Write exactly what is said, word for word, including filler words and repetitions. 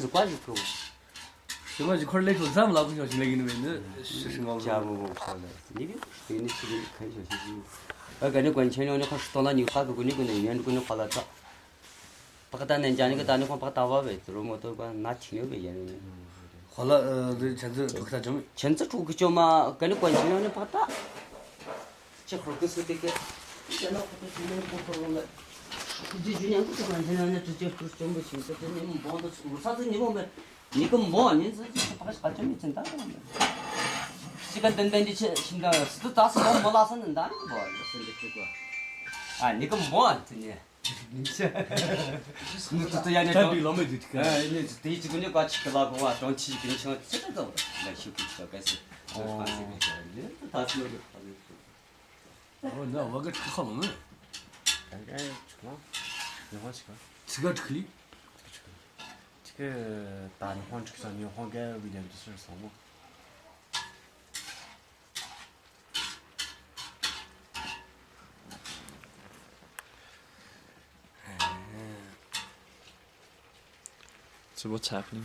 རུ་ཀ་ཞིག་གོ། ཞི་མ་ཞིག་ཁོར་ལས་ཁོ་ཙམ་ལ་ཁོ་ཞོག་ཞིག་ལས་ཀྱི་ནི་མེད་ནི་ཤི་ཤི་ངོ་ཅ་མོ་མོ་ཤ་ལ་ནི་གི་དེ་ནི་ཆི་གི་ཁན་ཞོག་ཞིག་ཨ་ག་ནི་ཀོན་ཆེན་ཡོང་ནི་ཁོ་ཤི་ཏོ་ལ་ཉིག་ཁ་གི་གུ་ནི་གུ་ནི་ཡོན་གུ་ནི་ཁོ་ལ་ཙ། པག་ད་ནན་ཅ་ནི་གི་ད་ནི་ཁོ་པག་ད་བ་བེ་ཏི་རུ་མོ་ཏོ་ག་ན་ཆི་ཉོ་བེ་ཡ་ནི། ཁོ་ལ་ཨ་ལི་ཆན་ཙི་ཀྲུག་ཁ་ཅོ་མི། ཆན་ཙི་ཀྲུག་གི་ཅོ་མ་ག་ནི་ཀོན་ཆེན་ཡོང་ནི་པག་ད། ཅི་ཁོར་གི་སུ་དེ་གི། ཅི་ན་ཁོ་ཏོ་ཅི་ནི་ཁོ་ཁོ་རོ་ལ། ཁོ་ཅི་ཇུ་ཉང་ཁོ་ཅི་ཀོན་ཆེན་ཡོང་ནི་ཏུ་ཅི་ཁོར་ཅོ་མི་ཞིག་ཏུ་ཏུ་ཉི་མོ་བོང་དུ་ཚུགས་ས་ཚུ་ཉི་མོ་མེ། ཉི་གི་མོ་ཉི་ཚུ་ཅི་ཁོ་པག་ཤ་ཅོ་མི་ཅི་ད་རོ་མེ། ཅི་ག་ཏན་ཏན་ཅི་ཆེ་ཤིན་ད་སུ་ཏུ་ད་སུ་མོ་མོ་ལ་ས་ནི་ད་མོ་ལ་སུ་འདི་ཅི་གོ། ཨ་ཉི་གི་མོ་ཏུ་ཉི། ནི་ཏུ་ཏུ་ཡ་ནི་ཏྲ་པི་ལོ་མེ་དུ་ཏི་ཀ། ཨ་ནི་ཏུ་ཏི་ཅི་གུ་ནི་ཀ་ཅི་ཀི་ལ་གོ་བ་ཏོང་ཆི་གི་ནི་ཆང་ཚེ་ཏ་ཏོ་ལ་ཤུ་ཀི་ཏོ་ཀ་སི། ཨོ། ཏ་སི་ལོ་གི་ཨོ་ན་བ་ག་ཁ་ལོ་ནི། ད་ག་ཆུ་མ། ཉི་ཧོང་ཆི་ཀ། ཚི་ག་ཁྲི་ལི། ཁྲི་ཀ་ད་ཉི་ཧོང་ཁྲི་ཀ་ཉི་ཧོང་ག་བི་ལན་དུ་སི་སོང་མོ། So what's happening?